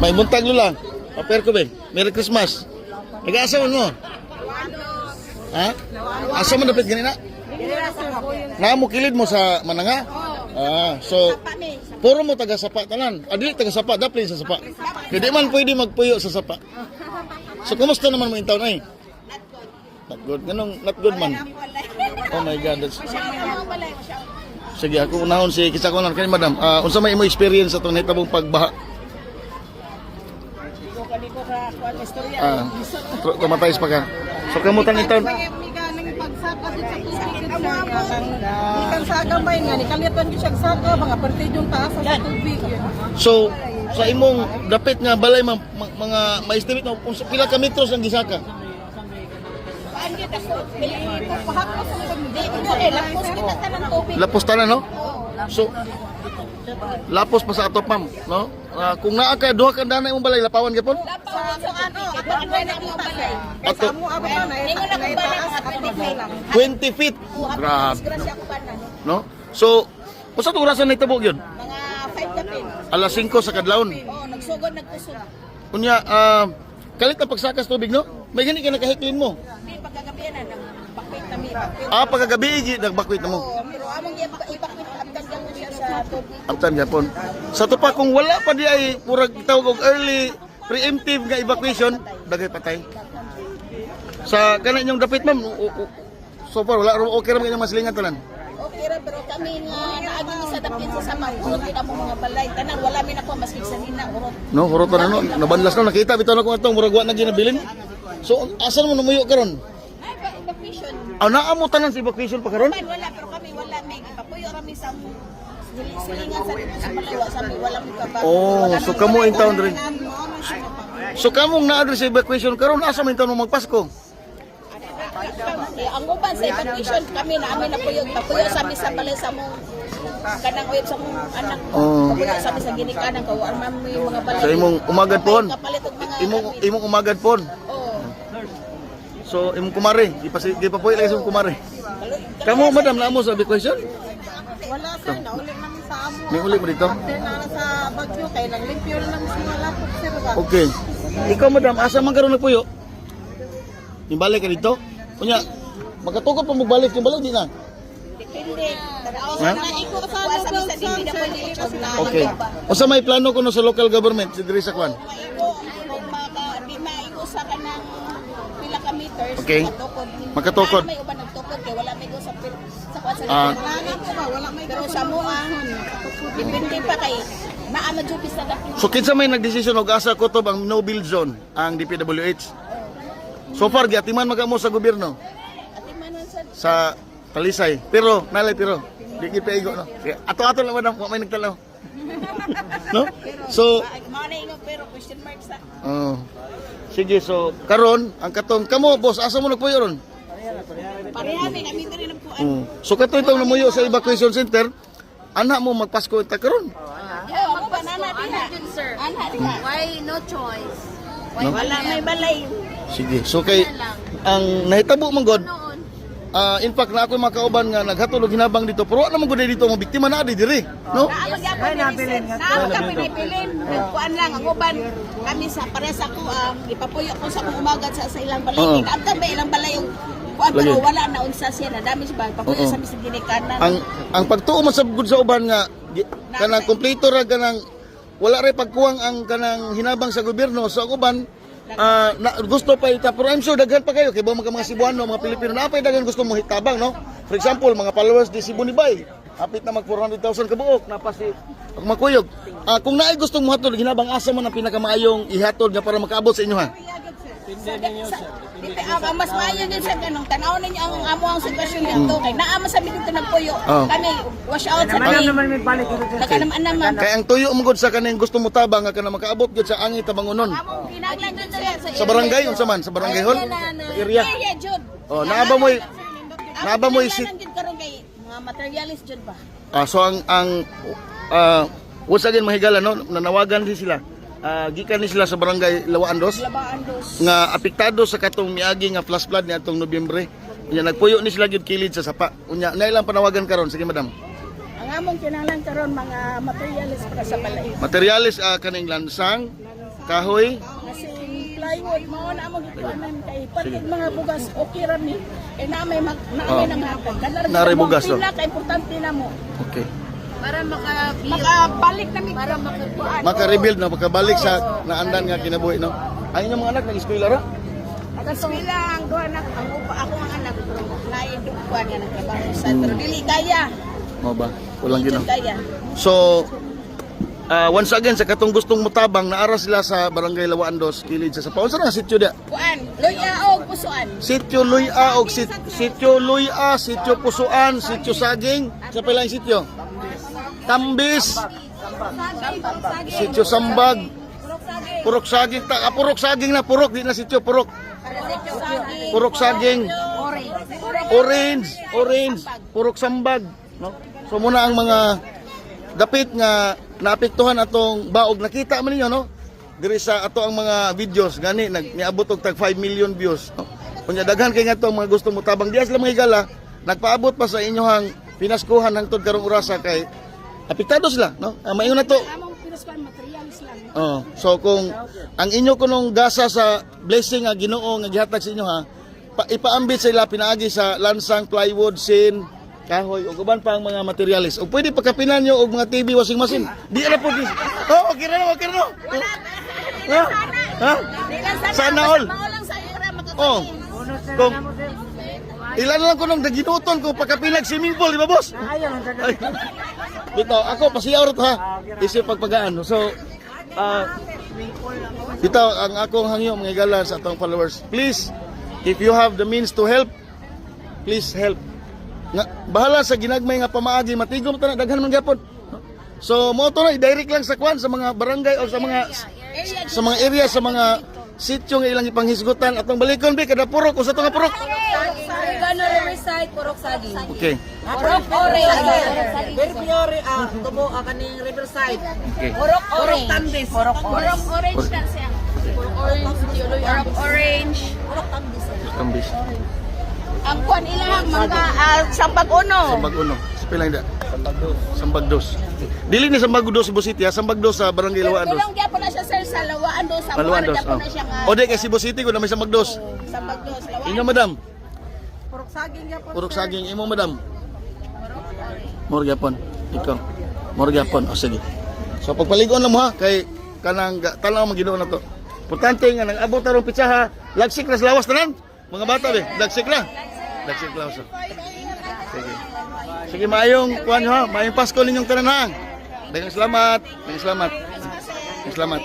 May buntag, Lola. Paper ko, be. Merry Christmas. Nag-asa man mo? Ha? Asa man dapat ganina? Naamo kilid mo sa Mananga? Ah, so puro mo taga Sapa tanan. Ah, dili taga Sapa, dapli sa Sapa. Kaya di man pwede magpuyo sa Sapa. So kumusta naman mo in town ay? Not good. Ganong not good man. Oh my God. That's... Sige, ako unahon si kisa ko kani, madam. Ah, unsa may imo experience sa atong nahitabong pagbaha? Ah, traumatized pa ka. So kamutan in town? Ikan sa gamay nga ni kalitan gyud siya saka mga partidong taas sa tubig. So sa imong dapit nga balay mga ma-estimate mo kung pila ka metros ang gisaka? Lapos tanan, no? So lapos pa sa atop, ma'am, no? Ah, kung naa ka duha ka dana imong balay, lapawan gyapon? Sa ano, ato ang nakita sir. Ato. Sa amo abot na na itaas at lang. 20 feet. Grabe. No? So usa to orasan nahitabo gyud? Mga 5 kapin. Alas 5 sa kadlawon. Oh, nagsugod nagkusog. Unya, kalit na pagsakas tubig, no? May gani ka nakahiklin mo. Di pagkagabi na nagbakwit na mi. Ah, pagkagabi nagbakwit na mo. Oh, pero among ibakwit abtan gyud siya sa tubig. Abtan gyapon. Sa to pa kung wala pa di ay murag tawag og early preemptive nga evacuation, dagay patay. Sa kana inyong dapit, ma'am, so far wala okay ra man inyong masilingan tanan. Okay ra, pero kami nga naagi mi sa dapit sa sama, urot gid among mga balay. Tanan wala mi nakuha maski sa nina urot. No, hurot na, no, nabanlas no, nakita bitaw na ko atong murag wa na ginabilin. So asan mo numuyo karon? Ay, evacuation. Ah, naa mo tanan sa evacuation pa karon? Man, wala, pero kami wala may ipapuyo kami sa silingan sa dito sa Malawa sa mi wala mi kabag. Oh, so kamo in town rin. So kamong naa diri sa evacuation karon, asa man taon mo magpasko? Eh, ang uban sa evacuation kami na amin na puyo papuyo sa mi sa balay sa mong kanang uyab sa mong anak. Oh. Papuyo sa mi sa ginikanan kay wa man mi mga balay. Sa imong umagad pon. Kapalit og mga Imong imong umagad pon. Oh. So imong kumare, gipapuyo lagi sa imong kumare. Kamo, madam, naa mo sa evacuation? Wala sir, nauli namin sa amo. May uli mo dito? After na sa Bagyo, kay naglimpyo na namin sa mga lapok sir ba. Okay. Ikaw, madam, asa man karon nagpuyo? Yung balik ka dito? Unya, makatukod pa mo balik yung balay di na. Depende. Ha? Iko sa mi sa dili na pwede i-na. Okay. Usa may plano kuno sa local government si diri sa kwan? Maigo kung maka di maigo sa kanang pila ka meters, makatukod. Makatukod. Naa may uban nagtukod kay wala may go sa sa kwan sa Ah. Wala na po ba, wala may Pero sa mo ah, depende pa kay naa man jud sa dapit. So kinsa may nagdesisyon og asa kutob ang no build zone? Ang DPWH. So far giatiman magamo sa gobyerno Ati man sa sa Talisay. Pero nalay pero di gid paigo, no. Ato-ato lang, madam, wa may nagtalaw. No? So mao na ingon pero question mark sa oh. Sige, so karon ang katong kamo, boss, asa mo nagpuyo ron? Pareha mi kami diri nagkuan. So kato itong namuyo sa evacuation center, anak mo magpasko ta karon. Yo, ako banana diha. Sir. Ana diha. Why no choice? Why No? Wala may balay. Sige. So kay ang nahitabo man god, Noon. In fact na ako mga kauban nga naghatol og hinabang dito, pero wa naman gud dito ang biktima na di diri, no? Naa magyapon diri sir. Naa magyapon nabilin. Nagkuan lang ang uban kami sa parehas ako ang ipapuyo ko sa akong umagad sa ilang balay. Oo. Kaabtan ba ilang balay yung kuan pero Lagi. wala na unsa siya na damage ba papuyo Oo. sa mis ginikanan. Ang pagtuo man sa gud sa uban nga kanang kompleto ra, kanang wala ray pagkuwang ang kanang hinabang sa gobyerno, so ang uban na, gusto pa ita, pero I'm sure daghan pa kayo kay ba mga Cebuano, mga Pilipino na pa daghan gusto mo hitabang, no? For example, mga followers di Cebu ni Bay hapit na mag 400,000 kabuok na pa si ang makuyog. Kung naay gustong mohatod hinabang, asa man ang pinakamaayong ihatod nga para makaabot sa inyo, ha? Ang mas maayo din sa ganong tanaw ninyo ang amo ang sitwasyon dito kay naa man sa mi dito nagpuyo. Oo. Kami wash out sa kami. Naman may balik dito sir. Naganaman naman. Kay ang tuyo mo gud sa kaning gusto mo tabang nga kana makaabot gyud sa angi tabangonon. Among kinahanglan dun sir sa Sa barangay unsa man? Sa barangay hall? Sa area? Area jud. Oh, naa ba mo'y Ang jud karon kay mga materialist jud ba. Ah, so ang once again mahigala, no, nanawagan din sila. Ah, gikan ni sila sa barangay Lawaan Dos Labaan dos. nga apektado sa katong miagi nga flash flood niadtong Nobyembre. Unya nagpuyo ni sila gyud kilid sa sapa. Unya na ilang panawagan karon? Sige, madam. Ang among kinahanglan karon mga materialist para sa balay. Materyales, kaning lansang, Kahoy. Kasi plywood mao na among gikuanan kay pati mga bugas okay ra mi. Kay na may mag na Oh. may nanghatag. Kanang Naray bugas, oh. Pila ka importante na mo. Okay. Para maka Makabalik na mi para makakuan. Maka-rebuild na makabalik sa naandan nga kinabuhi, no? Ang inyong mga anak nag-eskwela ra? Eskwela ang duha na ang upa ako ang anak pero naidugkuan nga nagtrabaho sa pero dili kaya. Mo ba? Walang Dili gino. kaya. So, once again, sa katong gustong mutabang, naara sila sa Barangay Lawaan Dos, kilid sa Sapa. Unsa na sitio dia? Kuan, luya og pusuan. Sitio Luya og Sitio Luya, Sitio Pusuan, Sitio Saging, sa pila ang sitio? Tambis, Sitio Sambag, Purok Saging, ta, Purok Saging na, Purok, di na sitio, Purok. Purok Saging, Orange, Orange, Purok Sambag, no? So muna ang mga dapit nga naapektuhan atong baog, nakita man ninyo, no? Diri sa ato ang mga videos gani nag niabot og tag 5 million views, no? Unya daghan kay ngadto ang mga gusto mo tabang diya sila mga higala, nagpaabot pa sa inyohang pinaskuhan hangtod karong orasa kay apektado sila, no? Ah, maingon na to. Among pinaskuan materials lang. Oh, so kung ang inyo kunong gasa sa blessing nga Ginoo nga gihatag sa inyo ha, ipaambit sa ila pinaagi sa lansang, plywood, sin, kahoy ug uban pa ang mga materialis. Ug pwede pagkapinan nyo og mga TV, washing machine. Di na po. Oh, okay ra, okay ra. Ha? Ha? Di lang sana, Sana basta all. mao lang sa ira makakain. Oh. Kung ilan lang kunong daginuton kung pagkapinag swimming pool, di ba, boss? Ay. Bitaw, ako pasiyaw ra to ha. Isip pagpagaan. So, bitaw ang akong hangyo mga higala sa atong followers. Please, if you have the means to help, please help. Nga, bahala sa ginagmay nga pamaagi matigom ta na daghan man gyapon. So mo to na i-direct lang sa kwan sa mga barangay o sa mga area, sa mga sityo nga ilang ipanghisgutan atong balikon be kada purok usa to nga purok. Lugano Riverside, Purok Saging. Okay. Purok Orange. Very pure, tubo, kaning Riverside. Okay. Purok Orange. Tambis. Purok Orange. Purok orange na siya. Purok orange. Purok orange. Kambis. Ang kuan ilang mga sambag uno. Sambag uno. Sa pila hindi? Sambag dos. Dili ni Sambag dos Cebu City, ha? Sambag dos sa Barangay Lawaan dos. Tulong gyapon na siya sir sa Lawaan dos sa Lawaan dos. Gyapon Oh. na siya nga. O di kay Cebu City kun na may Sambag dos. Sambag dos Lawaan. Inyo, madam. Purok saging yapon. Purok saging imo, madam. Mor gyapon. Ikaw. Mor gyapon. O sige. So pagpaligon lang mo ha kay kanang tanaw man Ginoo na to. Importante nga nang abot tarong pitsa ha. Lagsik na sa lawas tanan. Mga bata be, lagsik na. Lagsik lawas. Sige. Sige, maayong kuan ha, maayong Pasko ninyong tanan ha. Daghang salamat. Daghang salamat. Daghang salamat.